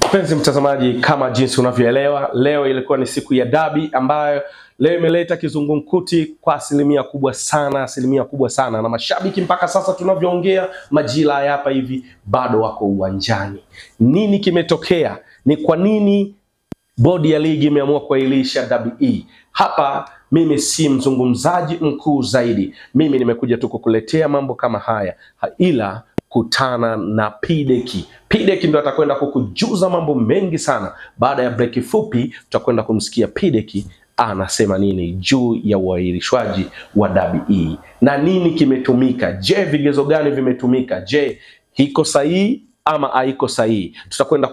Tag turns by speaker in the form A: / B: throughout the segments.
A: Mpenzi mtazamaji, kama jinsi unavyoelewa, leo ilikuwa ni siku ya dabi ambayo leo imeleta kizungumkuti kwa asilimia kubwa sana, asilimia kubwa sana, na mashabiki mpaka sasa tunavyoongea majira ya hapa hivi bado wako uwanjani. Nini kimetokea? Ni kwa nini bodi ya ligi imeamua kuahirisha dabi hii? Hapa mimi si mzungumzaji mkuu zaidi, mimi nimekuja tu kukuletea mambo kama haya, ila kutana na Pideki. Pideki ndo atakwenda kukujuza mambo mengi sana. Baada ya break fupi, tutakwenda kumsikia Pideki anasema nini juu ya uahirishwaji wa dabi hii na nini kimetumika. Je, vigezo gani vimetumika? Je, iko sahihi ama haiko sahihi? Tutakwenda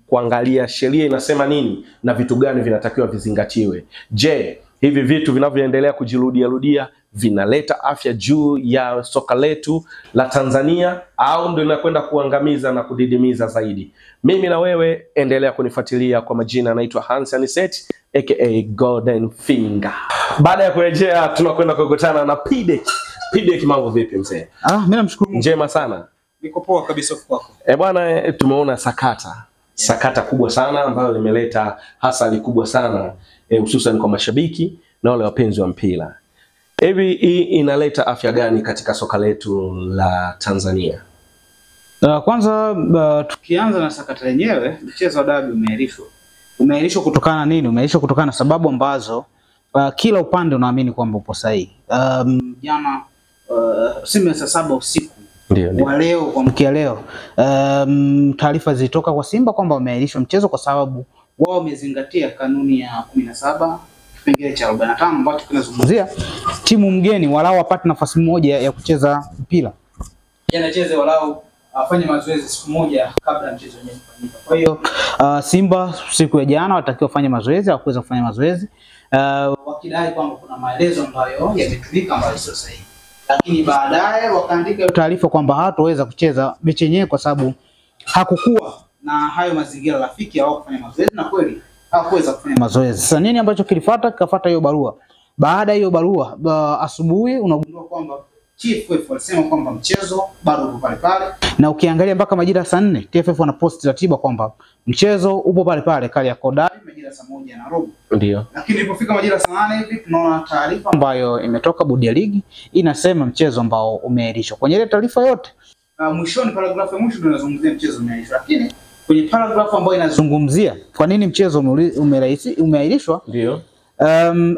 A: kuangalia sheria inasema nini na vitu gani vinatakiwa vizingatiwe. Je, hivi vitu vinavyoendelea kujirudia rudia vinaleta afya juu ya soka letu la Tanzania au ndio inakwenda kuangamiza na kudidimiza zaidi? Mimi na wewe endelea kunifuatilia. Kwa majina anaitwa Hans Anicet aka Golden Finger. Baada ya kurejea tunakwenda kukutana na Pideki. Pideki, mambo vipi mzee?
B: Mimi namshukuru Mungu.
A: Njema sana.
B: Niko poa kabisa kwako.
A: Bwana, tumeona sakata. Sakata kubwa sana ambayo limeleta hasara kubwa sana hususan kwa mashabiki na wale wapenzi wa mpira. Hivi hii inaleta afya gani katika soka letu la Tanzania?
B: Kwanza tukianza na sakata lenyewe, mchezo wa dabi umeahirishwa. Umeahirishwa kutokana na nini? Umeahirishwa kutokana na sababu ambazo kila upande unaamini kwamba upo sahihi. Jana saa 7 usiku wa leo kuamkia leo, taarifa zilitoka kwa Simba kwamba wameahirishwa mchezo kwa sababu wao wamezingatia kanuni ya 17 kipengele cha 45 ambacho kinazungumzia timu mgeni walau apate nafasi moja ya kucheza mpira. Yaani acheze walau afanye mazoezi siku moja kabla mchezo wenyewe kufanyika. Kwa hiyo Simba siku ya jana watakiwa kufanya mazoezi, hawakuweza kufanya mazoezi. Wakidai kwamba kuna maelezo ambayo yametumika ambayo sio sahihi. Lakini baadaye wakaandika taarifa kwamba hataweza kucheza mechi yenyewe kwa sababu hakukuwa na hayo mazingira rafiki au kufanya mazoezi, na kweli hakuweza kufanya mazoezi. Sasa nini ambacho kilifuata? Kikafuata hiyo barua. Baada hiyo barua asubuhi unagundua kwamba TFF walisema kwamba mchezo bado upo pale pale, na ukiangalia mpaka majira saa 4 TFF wanapost ratiba kwamba mchezo upo pale pale Kariakoo Derby majira saa 1:15.
A: Ndio.
B: Lakini ilipofika majira saa 8 hivi tunaona taarifa ambayo imetoka bodi ya ligi inasema mchezo ambao umeahirishwa. Kwenye ile taarifa yote mwishoni, paragrafu ya mwisho ndio inazungumzia mchezo umeahirishwa, lakini kwenye paragrafu ambayo inazungumzia kwa nini mchezo umeahirishwa,
A: ndio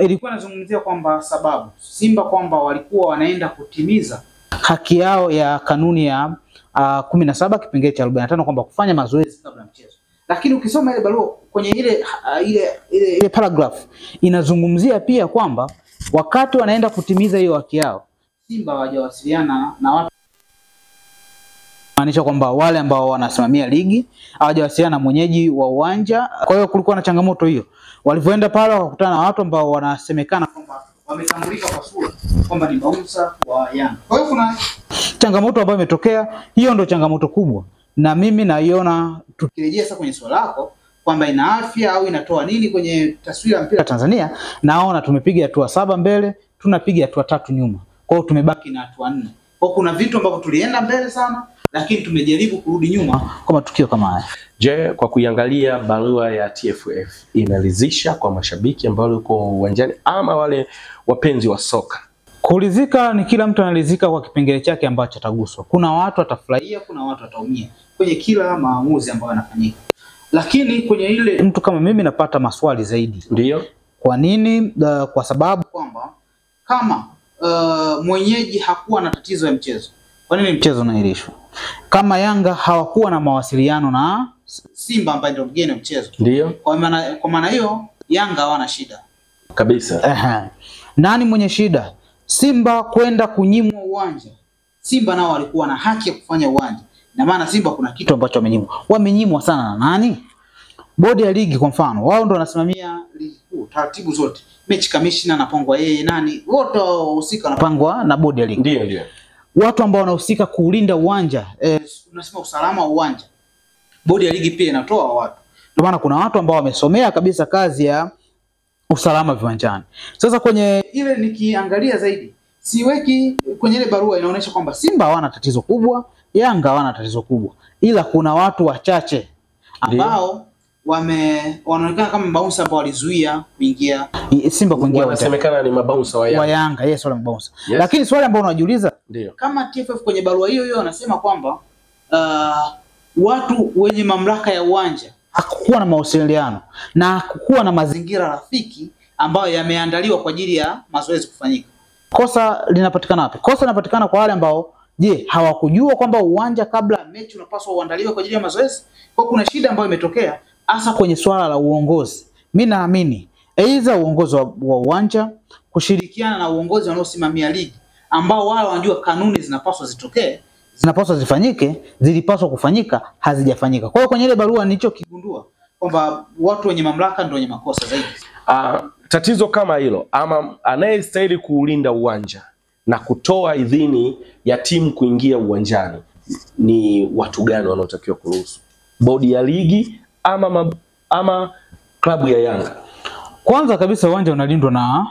B: ilikuwa inazungumzia kwamba sababu Simba kwamba walikuwa wanaenda kutimiza haki yao ya kanuni ya 17 kipengele cha 45 kwamba kufanya mazoezi kabla mchezo. Lakini ukisoma ile barua kwenye ile paragraph inazungumzia pia kwamba wakati wanaenda kutimiza hiyo haki yao Simba hawajawasiliana na watu, maanisha kwamba wale ambao wanasimamia ligi hawajawasiliana na mwenyeji wa uwanja. Kwa hiyo kulikuwa na changamoto hiyo. Walivyoenda pale wakakutana na watu ambao wanasemekana kwamba wametambulika kwa sura kwamba ni bouncer wa Yanga. Kwa hiyo kuna changamoto ambayo imetokea, hiyo ndio changamoto kubwa. Na mimi naiona, tukirejea sasa kwenye swali lako kwamba ina afya au inatoa nini kwenye taswira ya mpira Tanzania, naona tumepiga hatua 7 mbele, tunapiga hatua 3 nyuma. Kwa hiyo tumebaki na hatua 4. Kwa kuna vitu ambavyo tulienda mbele sana, lakini tumejaribu kurudi nyuma kwa matukio kama haya.
A: Je, kwa kuiangalia barua ya TFF inaridhisha kwa mashabiki ambao wako uwanjani ama wale wapenzi wa soka?
B: Kuridhika ni kila mtu anaridhika kwa kipengele chake ambacho ataguswa. Kuna watu watafurahia, kuna watu wataumia kwenye kila maamuzi ambayo yanafanyika. Lakini kwenye ile mtu kama mimi napata maswali zaidi.
A: Ndio.
B: Kwa nini? Kwa sababu kwamba kama mwenyeji hakuwa na tatizo ya mchezo, kwa nini mchezo unaahirishwa? Kama Yanga hawakuwa na mawasiliano na Simba ambaye ndio mgeni wa mchezo.
A: Ndio.
B: Kwa maana hiyo Yanga hawana shida
A: kabisa.
B: Nani mwenye shida? Simba kwenda kunyimwa uwanja. Simba nao walikuwa na haki ya kufanya uwanja. Na maana Simba kuna kitu ambacho wamenyimwa. Wamenyimwa sana na nani? Bodi ya ligi kwa mfano, wao ndio wanasimamia ligi kuu, taratibu zote. Mechi commissioner anapangwa yeye, nani? Wote wahusika wanapangwa na bodi ya ligi.
A: Ndio, ndio.
B: Watu ambao wanahusika kuulinda uwanja, tunasema usalama wa uwanja. Bodi ya ligi pia inatoa watu. Ndio maana kuna watu ambao wamesomea kabisa kazi ya usalama viwanjani. Sasa kwenye ile nikiangalia zaidi, siweki kwenye ile barua inaonyesha kwamba Simba hawana tatizo kubwa, Yanga hawana tatizo kubwa, ila kuna watu wachache ambao wanaonekana kama mabouncer ambao walizuia kuingia Simba kuingia.
A: Wanasemekana ni mabouncer wa Yanga.
B: Wa Yanga, yes, wale mabouncer. Yes. Lakini swali ambalo unajiuliza,
A: ndio
B: kama TFF kwenye barua hiyo hiyo wanasema kwamba watu wenye mamlaka ya uwanja hakukuwa na mawasiliano na hakukuwa na mazingira rafiki ambayo yameandaliwa kwa ajili ya mazoezi kufanyika. Kosa linapatikana wapi? Kosa linapatikana kwa wale ambao je, hawakujua kwamba uwanja kabla mechi unapaswa uandaliwe kwa ajili ya mazoezi. Kwa kuna shida ambayo imetokea hasa kwenye swala la uongozi. Mimi naamini aidha uongozi wa uwanja kushirikiana na uongozi wanaosimamia ligi ambao wao wanajua kanuni zinapaswa zitokee, zinapaswa zifanyike, zilipaswa kufanyika, hazijafanyika. Kwa hiyo kwenye ile barua nilichokigundua kwamba watu wenye mamlaka ndio wenye makosa zaidi.
A: Tatizo kama hilo ama anayestahili kuulinda uwanja na kutoa idhini ya timu kuingia uwanjani ni watu gani wanaotakiwa kuruhusu? Bodi ya ligi ama klabu ya Yanga?
B: Kwanza kabisa uwanja unalindwa na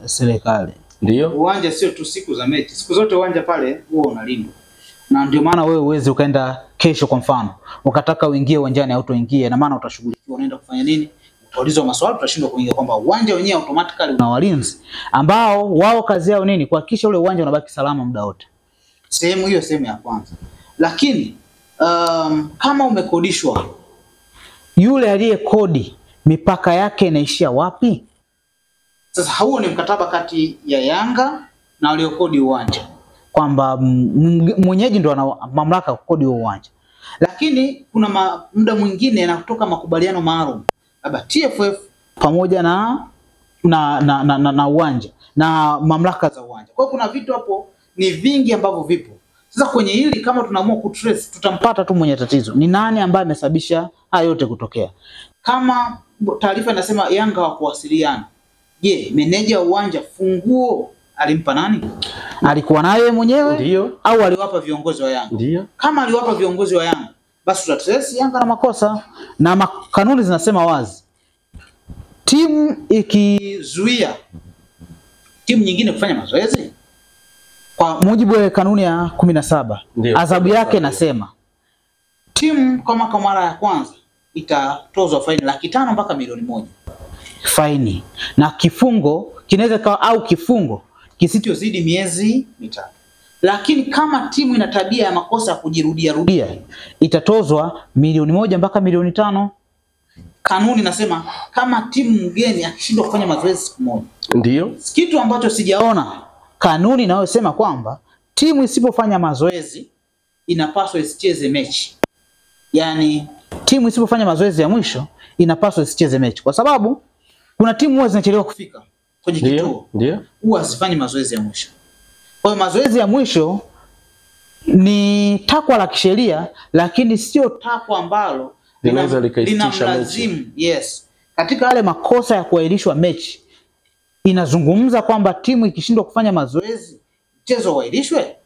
B: serikali.
A: Ndio.
B: Uwanja sio tu siku za mechi. Siku zote uwanja pale huwa unalindwa. Na ndio maana wewe uweze ukaenda kesho kwa mfano, ukataka uingie uwanjani au utoingie, na maana utashughulikiwa, unaenda kufanya nini? Utaulizwa maswali, utashindwa kuingia, kwamba uwanja wenyewe automatically una walinzi ambao wao kazi yao nini? Kuhakikisha ule uwanja unabaki salama muda wote. Sehemu hiyo, sehemu ya kwanza. Lakini kama umekodishwa, yule aliyekodi mipaka yake inaishia wapi? Sasa huo ni mkataba kati ya Yanga na waliokodi uwanja, kwamba mwenyeji ndo ana mamlaka kukodi huo uwanja. Lakini kuna muda mwingine yanatoka makubaliano maalum, labda TFF pamoja na uwanja na mamlaka za uwanja. Kwa hiyo kuna vitu hapo ni vingi ambavyo vipo. Sasa kwenye hili kama tunaamua kutrace, tutampata tu mwenye tatizo. Ni nani ambaye amesababisha haya yote kutokea? Kama taarifa inasema Yanga hawakuwasiliana, je, meneja wa uwanja funguo alimpa nani? Alikuwa naye mwenyewe?
A: Ndio.
B: Au aliwapa viongozi wa Yanga?
A: Ndio.
B: Kama aliwapa viongozi wa Yanga, basi tutatrace Yanga na makosa. Na kanuni zinasema wazi, timu ikizuia timu nyingine kufanya mazoezi kwa mujibu wa kanuni ya 17, adhabu yake inasema timu kama kwa mara ya kwanza itatozwa faini 500,000 mpaka 1,000,000 faini, na kifungo kinaweza kawa au kifungo kisichozidi miezi 3. Lakini kama timu ina tabia ya makosa kujirudia rudia, itatozwa 1,000,000 mpaka 5,000,000. Kanuni nasema kama timu mgeni akishindwa kufanya mazoezi siku moja.
A: Ndio.
B: Kitu ambacho sijaona kanuni inayosema kwamba timu isipofanya mazoezi inapaswa isicheze mechi. Yaani timu isipofanya mazoezi ya mwisho inapaswa isicheze mechi, kwa sababu kuna timu huwa zinachelewa kufika kwenye kituo.
A: Ndio.
B: Huwa hazifanyi mazoezi ya mwisho. Kwa hiyo mazoezi ya mwisho ni takwa la kisheria, lakini sio takwa ambalo
A: linaweza likaisitisha mechi.
B: Yes. Katika yale makosa ya kuahirishwa mechi inazungumza kwamba timu ikishindwa kufanya mazoezi mchezo uahirishwe.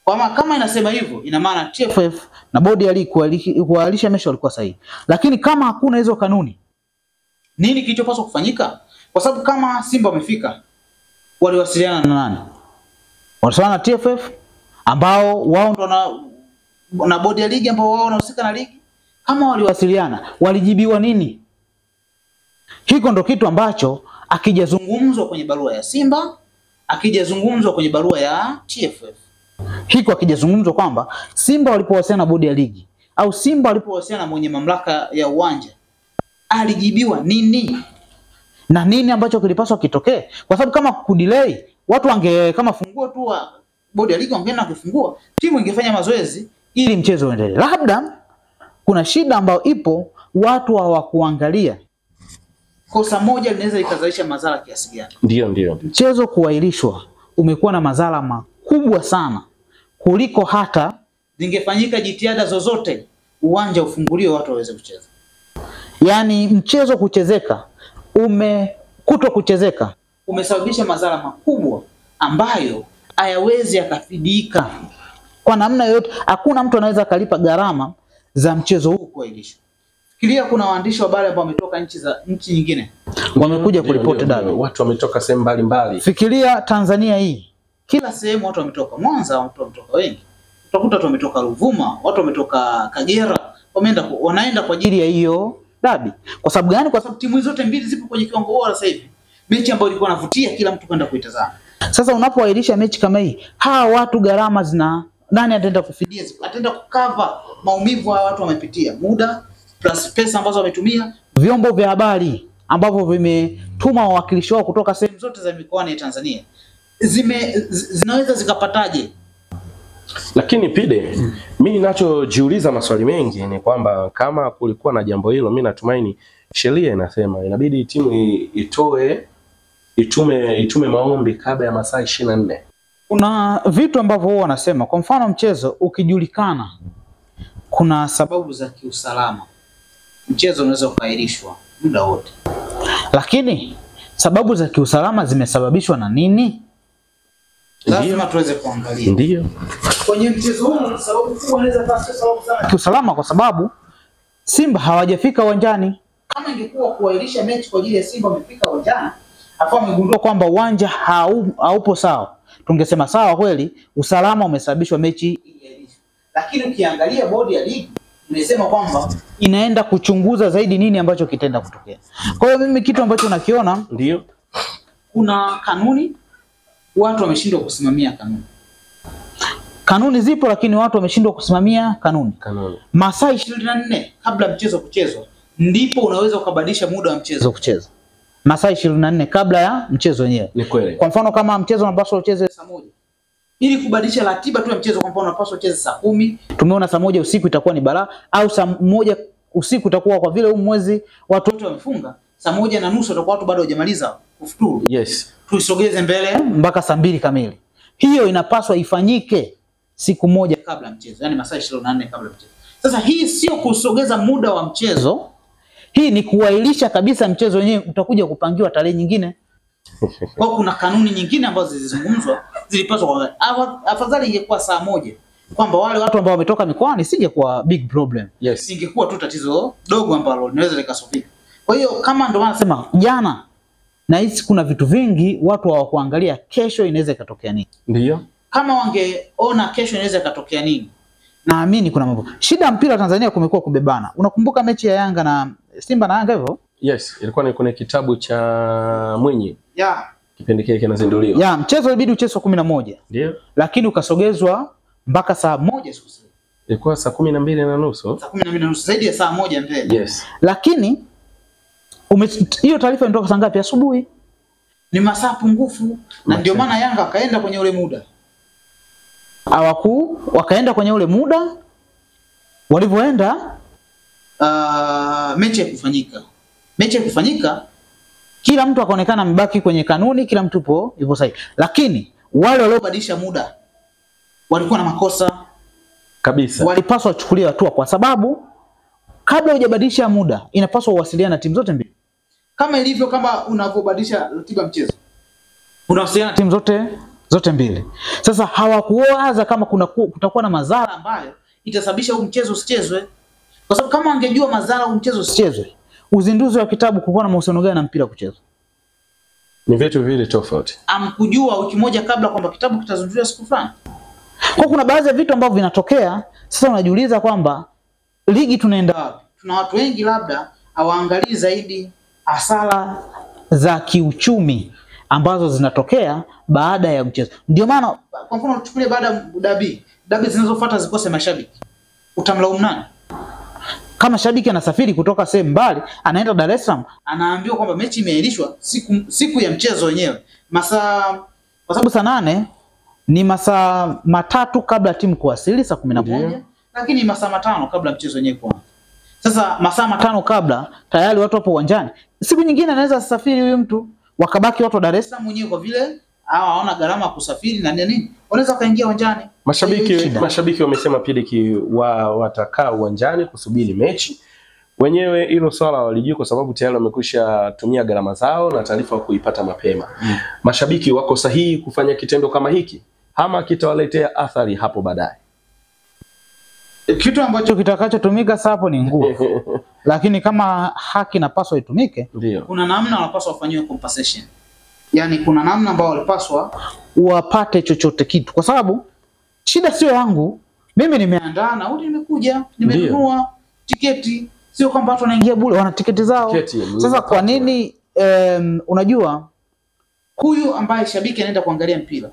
B: Kwa kama inasema hivyo, ina maana TFF na bodi ya ligi kuahirisha mechi walikuwa sahihi. Lakini kama hakuna hizo kanuni, nini kilichopaswa kufanyika? Kwa sababu kama Simba wamefika, waliwasiliana na nani? Waliwasiliana na TFF ambao wao ndo na bodi ya ligi ambao wao wanahusika na ligi. Kama waliwasiliana, walijibiwa nini? Hiko ndo kitu ambacho akijazungumzwa kwenye barua ya Simba, akijazungumzwa kwenye barua ya TFF. Hiko akijazungumzwa kwamba Simba walipowasiliana na bodi ya ligi au Simba walipowasiliana na mwenye mamlaka ya uwanja, alijibiwa nini? Na nini ambacho kilipaswa kitokee? Kwa sababu kama kudelay, watu wange kama funguo tu wa bodi ya ligi wangeenda kufungua, timu ingefanya mazoezi ili mchezo uendelee. Labda kuna shida ambayo ipo, watu hawakuangalia. Kosa moja linaweza likazalisha madhara kiasi gani?
A: Ndio.
B: Mchezo kuahirishwa umekuwa na madhara makubwa sana kuliko hata zingefanyika jitihada zozote uwanja ufunguliwe watu waweze kucheza. Yaani mchezo kuchezeka, kuto kuchezeka umesababisha madhara makubwa ambayo hayawezi yakafidika kwa namna yoyote. Hakuna mtu anaweza akalipa gharama za mchezo huu kuahirishwa. Fikiria kuna waandishi wa habari ambao wametoka nchi nyingine wamekuja kuripoti dabi.
A: Watu wametoka sehemu mbalimbali.
B: Fikiria Tanzania hii, kila sehemu watu wametoka. Mwanza watu wametoka wengi. Utakuta watu wametoka Ruvuma, watu wametoka Kagera, wameenda wanaenda kwa ajili ya hiyo dabi. Kwa sababu gani? Kwa sababu timu zote mbili zipo kwenye kiwango bora sasa hivi. Mechi ambayo ilikuwa inavutia kila mtu kwenda kuitazama. Sasa unapoahirisha mechi kama hii, hawa watu gharama zina nani ataenda kufidia? Ataenda kukava maumivu hawa watu wamepitia, muda plus pesa ambazo wametumia, vyombo vya habari ambavyo vimetuma wawakilishi wao kutoka sehemu zote za mikoani ya Tanzania zinaweza zikapataje?
A: Lakini Pide, mimi ninachojiuliza maswali mengi ni kwamba kama kulikuwa na jambo hilo, mimi natumaini sheria inasema inabidi timu itoe itume maombi kabla ya masaa 24.
B: Kuna vitu ambavyo huwa wanasema, kwa mfano mchezo ukijulikana kuna sababu za kiusalama, mchezo unaweza kuahirishwa muda wote. Lakini sababu za kiusalama zimesababishwa na nini? Lazima tuweze kuangalia.
A: Ndio.
B: Kwenye mchezo huu sababu kubwa inaweza kuwa sababu za kiusalama kwa sababu Simba hawajafika uwanjani. Kama ingekuwa kuahirisha mechi kwa ajili ya Simba wamefika uwanjani, afu wamegundua kwamba uwanja haupo sawa, tungesema sawa, kweli usalama umesababishwa mechi iahirishwe. Lakini ukiangalia bodi ya ligi imesema kwamba inaenda kuchunguza zaidi nini ambacho kitaenda kutokea. Kwa hiyo mimi kitu ambacho nakiona,
A: ndio
B: kuna kanuni, watu wameshindwa kusimamia kanuni. Kanuni zipo lakini watu wameshindwa kusimamia kanuni. Masaa 24 kabla mchezo kuchezwa ndipo unaweza ukabadilisha muda wa mchezo kucheza. Masaa 24 kabla ya mchezo wenyewe.
A: Ni kweli.
B: Kwa mfano kama mchezo unapaswa ucheze saa 1. Ili kubadilisha ratiba tu ya mchezo, kwa mfano unapaswa ucheze saa 10, tumeona saa 1 usiku itakuwa ni balaa, au saa 1 usiku itakuwa kwa vile huu mwezi watu wote wamefunga, saa 1:30 watakuwa watu bado hawajamaliza kufuturu.
A: Yes.
B: Tuisogeze mbele mpaka saa 2 kamili. Hiyo inapaswa ifanyike siku moja kabla mchezo, yani masaa 24 kabla mchezo. Sasa hii sio kusogeza muda wa mchezo, hii ni kuahirisha kabisa mchezo wenyewe, utakuja kupangiwa tarehe nyingine. Kwa kuna kanuni nyingine ambazo zilizungumzwa zilipaswa kwa afadhali ingekuwa saa 1, kwamba wale watu ambao wametoka mikoani singekuwa big problem.
A: Yes.
B: Ingekuwa tu tatizo dogo ambalo linaweza likasofika. Kwa hiyo kama ndio maana nasema jana nahisi kuna vitu vingi watu hawakuangalia kesho inaweza ikatokea nini.
A: Ndio.
B: Kama wangeona kesho inaweza ikatokea nini, naamini kuna mambo. Shida mpira Tanzania kumekuwa kubebana. Unakumbuka mechi ya Yanga na Simba na Yanga hivyo?
A: Yes, ilikuwa ni kwenye kitabu cha Mwinyi.
B: Yeah.
A: Kipindi kile kinazinduliwa.
B: Yeah, mchezo ilibidi uchezwe 11.
A: Ndio.
B: Lakini ukasogezwa mpaka saa 1 siku.
A: Ilikuwa saa 12:30.
B: Saa 12:30, zaidi ya saa 1 mbele.
A: Yes.
B: Lakini hiyo taarifa inatoka saa ngapi asubuhi? Ni masaa pungufu, na ndio maana Yanga wakaenda kwenye ule muda. Wakaenda kwenye ule muda walivyoenda mechi haikufanyika. Mechi haikufanyika, kila mtu akaonekana mbaki kwenye kanuni, kila mtu yupo yupo sahihi. Lakini wale waliobadilisha muda walikuwa na makosa
A: kabisa.
B: Walipaswa wachukuliwe hatua kwa sababu kabla hujabadilisha muda inapaswa uwasiliane na timu zote mbili. Kama ilivyo kama unavyobadilisha ratiba mchezo, unawasiliana na timu zote mbili. Sasa hawakuwaza kama kutakuwa na madhara ambayo itasababisha huu mchezo usichezwe. Kwa sababu kama angejua madhara huu mchezo usichezwe, uzinduzi wa kitabu kulikuwa na mahusiano gani na mpira kuchezwa?
A: Ni vitu viwili tofauti.
B: Amkujua wiki moja kabla kwamba kitabu kitazinduliwa siku fulani. Kwa kuna baadhi ya vitu ambavyo vinatokea, sasa unajiuliza kwamba ligi tunaenda wapi? Tuna watu wengi labda hawaangalii zaidi hasara za kiuchumi ambazo zinatokea baada ya mchezo. Ndio maana kwa mfano tuchukulie baada ya dabi zinazofuata zikose mashabiki. Utamlaumu nani? Kama shabiki anasafiri kutoka sehemu mbali, anaenda Dar es Salaam, anaambiwa kwamba mechi imeahirishwa siku ya mchezo wenyewe. Masaa, kwa sababu saa 8 ni masaa 3 kabla timu kuwasili saa 11, lakini masaa 5 kabla mchezo wenyewe kuanza. Sasa masaa 5 kabla tayari watu wapo uwanjani. Siku nyingine anaweza safiri huyu mtu, wakabaki watu wa Dar es Salaam wenyewe kwa vile hawaona gharama ya kusafiri na nini, wanaweza kaingia uwanjani.
A: Mashabiki wamesema Pidiki watakaa uwanjani kusubiri mechi. Wenyewe hilo swala walijua kwa sababu tayari wamekwisha tumia gharama zao na taarifa kuipata mapema. Mashabiki wako sahihi kufanya kitendo kama hiki ama kitawaletea athari hapo baadaye?
B: Kitu ambacho kitakachotumika sasa hapo ni nguvu. Lakini kama haki inapaswa itumike,
A: ndio
B: kuna namna wanapaswa wafanyiwe compensation. Yaani kuna namna ambao walipaswa wapate chochote kitu, kwa sababu shida sio yangu. Mimi nimeandaa nauli, nimekuja, nimenunua tiketi. Sio kwamba watu wanaingia bure, wana tiketi zao.
A: Tiketi,
B: Sasa kwa nini unajua huyu ambaye shabiki anaenda kuangalia mpira,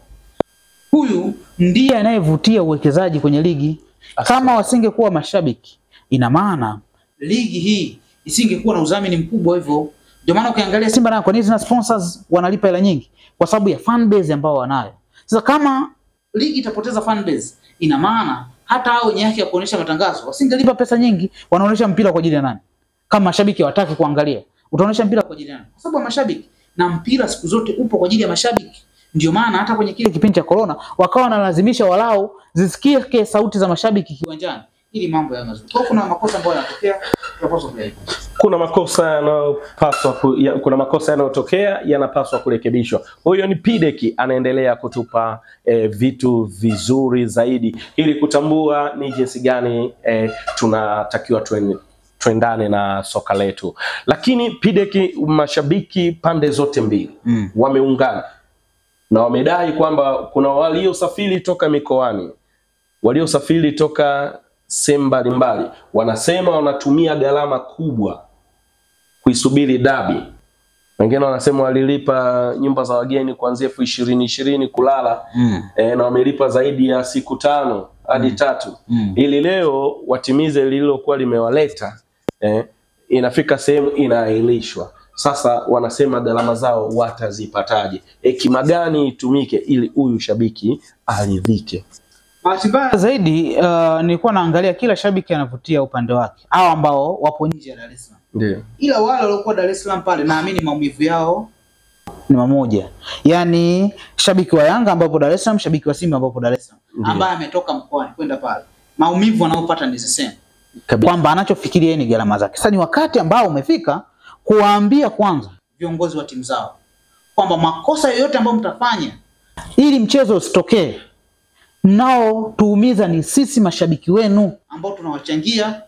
B: huyu ndiye anayevutia uwekezaji kwenye ligi. Kama wasingekuwa mashabiki, ina maana ligi hii isingekuwa na udhamini mkubwa hivyo. Ndio maana ukiangalia Simba na kwa nini zina sponsors wanalipa hela nyingi? Kwa sababu ya fan base ambao wanayo. Sasa kama ligi itapoteza fan base, ina maana hata hao wenye haki ya kuonesha matangazo wasingelipa pesa nyingi. Wanaonesha mpira kwa ajili ya nani? Kama mashabiki hawataki kuangalia, utaonesha mpira kwa ajili ya nani? Kwa sababu ya mashabiki. Na mpira siku zote upo kwa ajili ya mashabiki. Ndio maana hata kwenye kile kipindi cha corona wakawa wanalazimisha walau zisikie sauti za mashabiki kiwanjani ili mambo yawe mazuri. Kwa hiyo kuna makosa ambayo yanatokea, tunapaswa kuyarekebisha.
A: Kuna makosa yanayopaswa kuna makosa yanayotokea yanapaswa kurekebishwa. Huyo ni PDEC anaendelea kutupa vitu vizuri zaidi ili kutambua ni jinsi gani tunatakiwa tuendane na soka letu. Lakini PDEC, mashabiki pande zote mbili wameungana na wamedai kwamba kuna waliosafiri toka mikoani, waliosafiri toka sehemu mbalimbali, wanasema wanatumia gharama kubwa kuisubiri dabi. Wengine wanasema walilipa nyumba za wageni kuanzia 20,020 kulala na wamelipa zaidi ya siku 5 hadi 3 ili leo watimize lililokuwa limewaleta. Inafika sehemu inaahirishwa. Sasa wanasema gharama zao watazipataje? Hekima gani itumike ili huyu shabiki aridhike?
B: Bahati mbaya zaidi, nilikuwa naangalia kila shabiki anavutia upande wake, hao ambao wapo nje ya Dar es Salaam.
A: Ndio.
B: Ila wale waliokuwa Dar es Salaam pale naamini maumivu yao ni mamoja. Yaani shabiki wa Yanga ambapo Dar es Salaam, shabiki wa Simba ambapo Dar es Salaam, ambaye ametoka mkoani kwenda pale, maumivu wanaopata ni the same. Kwamba anachofikiria yeye ni gharama zake. Sasa ni wakati ambao umefika kuwaambia kwanza viongozi wa timu zao kwamba makosa yoyote ambayo mtafanya ili mchezo usitokee, nao tuumiza ni sisi mashabiki wenu ambao tunawachangia,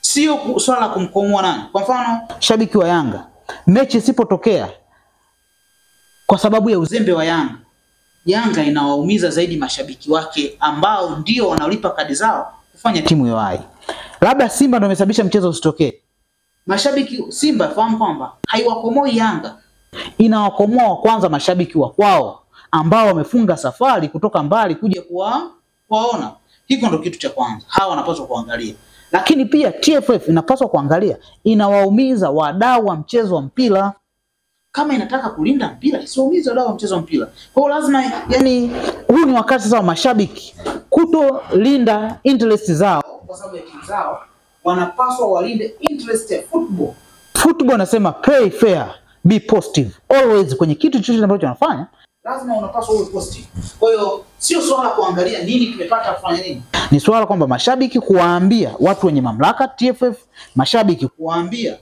B: sio swala la kumkomoa nani. Kwa mfano shabiki wa Yanga, mechi isipotokea kwa sababu ya uzembe wa Yanga, Yanga inawaumiza zaidi mashabiki wake ambao ndio wanalipa kadi zao kufanya timu iwahi. Labda Simba ndio imesababisha mchezo usitokee. Mashabiki Simba fahamu kwamba haiwakomoi Yanga, inawakomoa kwanza mashabiki wa kwao ambao wamefunga safari kutoka mbali kuja kuwaona. Hiko ndo kitu cha kwanza hawa wanapaswa kuangalia. Lakini pia TFF inapaswa kuangalia inawaumiza wadau wa mchezo wa mpira. Kama inataka kulinda mpira, isiwaumize wadau wa mchezo wa mpira. Kwa hiyo lazima, yani huu ni wakati sasa wa mashabiki kutolinda interest zao kwa sababu ya timu zao, wanapaswa walinde interest ya football. Football nasema play fair, be positive always. Kwenye kitu chochote ambacho wanafanya lazima unapaswa uwe positive. Kwa hiyo sio swala kuangalia nini tumepata kufanya nini. Ni swala kwamba mashabiki kuwaambia watu wenye mamlaka TFF, mashabiki kuwaambia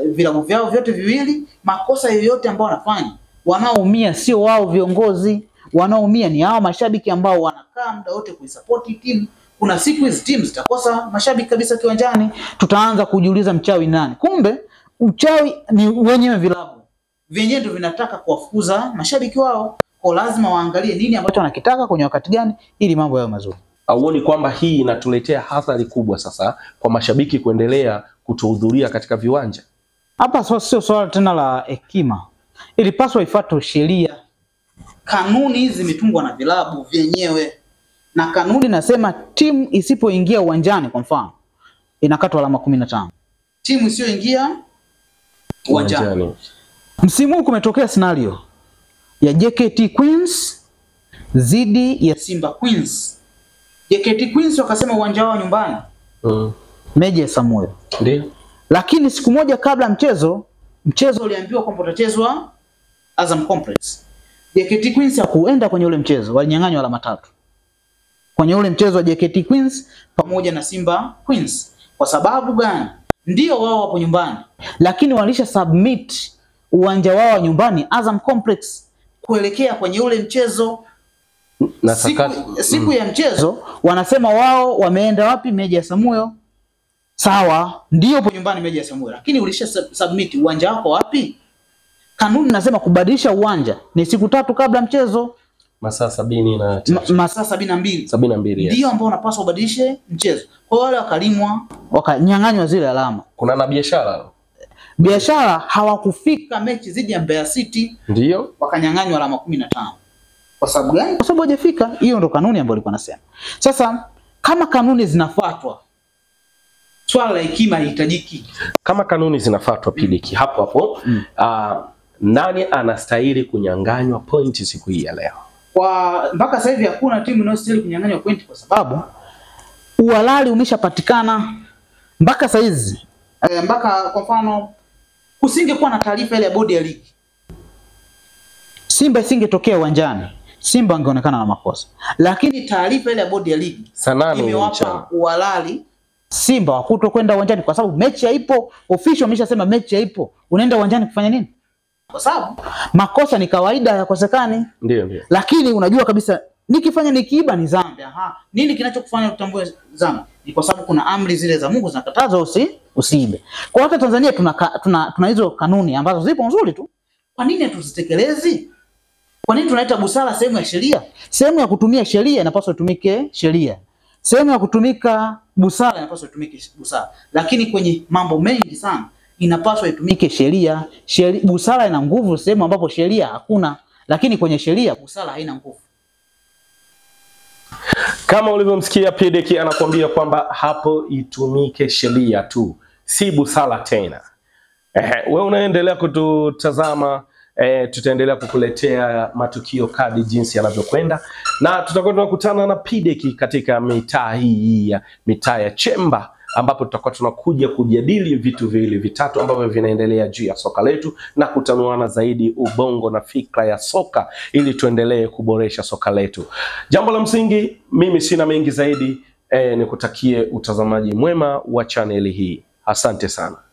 B: vilabu vyao vyote viwili makosa yoyote ambao wanafanya, wanaoumia sio wao viongozi, wanaoumia ni hao mashabiki ambao wanakaa muda wote kuisupport timu. Kuna siku hizi timu zitakosa mashabiki kabisa kiwanjani, tutaanza kujiuliza mchawi nani? Kumbe uchawi ni wenyewe vilabu vyenyewe ndio vinataka kuwafukuza mashabiki wao. Kwa lazima waangalie nini ambacho wanakitaka kwenye wakati gani ili mambo yawe mazuri.
A: Hauoni kwamba hii inatuletea athari kubwa sasa kwa mashabiki kuendelea kutohudhuria katika viwanja?
B: Hapa sio swala tena la hekima. Ilipaswa ifuatwe sheria. Kanuni hizi zimetungwa na vilabu vyenyewe. Na kanuni nasema timu isipoingia uwanjani kwa mfano inakatwa alama 15. Timu isiyoingia uwanjani. Msimu huu kumetokea scenario ya JKT Queens dhidi ya Simba Queens. JKT Queens wakasema uwanja wao nyumbani. Meja Samuel.
A: Ndio.
B: Lakini siku moja kabla mchezo uliambiwa kwamba utachezwa Azam Complex. JKT Queens hakuenda kwenye ule mchezo, walinyang'anywa alama 3. Kwenye ule mchezo wa JKT Queens pamoja na Simba Queens. Kwa sababu gani? Ndio wao wapo nyumbani, lakini walisha submit uwanja wao wa nyumbani Azam Complex kuelekea kwenye ule mchezo.
A: Na
B: siku ya mchezo wanasema wao wameenda wapi? Meja Samuel. Sawa, ndio upo nyumbani Meja Samuel, lakini ulisha submit uwanja wako wapi? Kanuni nasema kubadilisha uwanja ni siku 3 kabla mchezo.
A: Masaa 73.
B: Masaa 72.
A: 72, yes.
B: Ndio ambao unapaswa ubadilishe mchezo. Kwa hiyo wale wakalimwa, wakanyang'anywa zile alama.
A: Kuna na biashara.
B: Biashara hawakufika mechi dhidi ya Mbeya City.
A: Ndio.
B: Wakanyang'anywa alama 15. Kwa sababu gani? Kwa sababu hajafika. Hiyo ndo kanuni ambayo alikuwa anasema. Sasa kama kanuni zinafuatwa, swala la hekima halihitajiki.
A: Kama kanuni zinafuatwa PDK hapo hapo, nani anastahili kunyang'anywa pointi siku hii ya leo?
B: Kwa mpaka sasa hivi hakuna timu inayostahili kunyang'anywa pointi kwa sababu uhalali umeshapatikana mpaka sasa hizi. Mpaka kwa mfano kusingekuwa na taarifa ile ya bodi ya ligi, Simba isingetokea uwanjani, Simba angeonekana na makosa. Lakini taarifa ile ya bodi ya ligi imewapa uhalali Simba wa kutokwenda uwanjani kwa sababu mechi haipo. Official ameshasema mechi haipo. Unaenda uwanjani kufanya nini? Kwa sababu makosa ni kawaida, yakosekani.
A: Ndio, ndio.
B: Lakini unajua kabisa nikifanya nikiiba ni dhambi. Aha. Nini kinachokufanya utambue dhambi? Ni kwa sababu kuna amri zile za Mungu zinakataza usiibe. Kwa hata Tanzania tuna hizo kanuni ambazo zipo nzuri tu. Kwa nini hatuzitekelezi? Kwa nini tunaita busara sehemu ya sheria? Sehemu ya kutumia sheria inapaswa itumike sheria. Sehemu ya kutumika busara inapaswa itumike busara. Lakini kwenye mambo mengi sana inapaswa itumike sheria. Busara ina nguvu sehemu ambapo sheria hakuna, lakini kwenye sheria busara haina nguvu.
A: Kama ulivyomsikia PDK anakuambia kwamba hapo itumike sheria tu, si busara tena. Wewe unaendelea kututazama, tutaendelea kukuletea matukio kadi jinsi yanavyokwenda, na tutakuwa tunakutana na PDK katika mitaa hii ya mitaa ya Chemba, ambapo tutakuwa tunakuja kujadili vitu viwili vitatu ambavyo vinaendelea juu ya soka letu na kutanuana zaidi ubongo na fikra ya soka ili tuendelee kuboresha soka letu. Jambo la msingi, mimi sina mengi zaidi, nikutakie utazamaji mwema wa chaneli hii. Asante sana.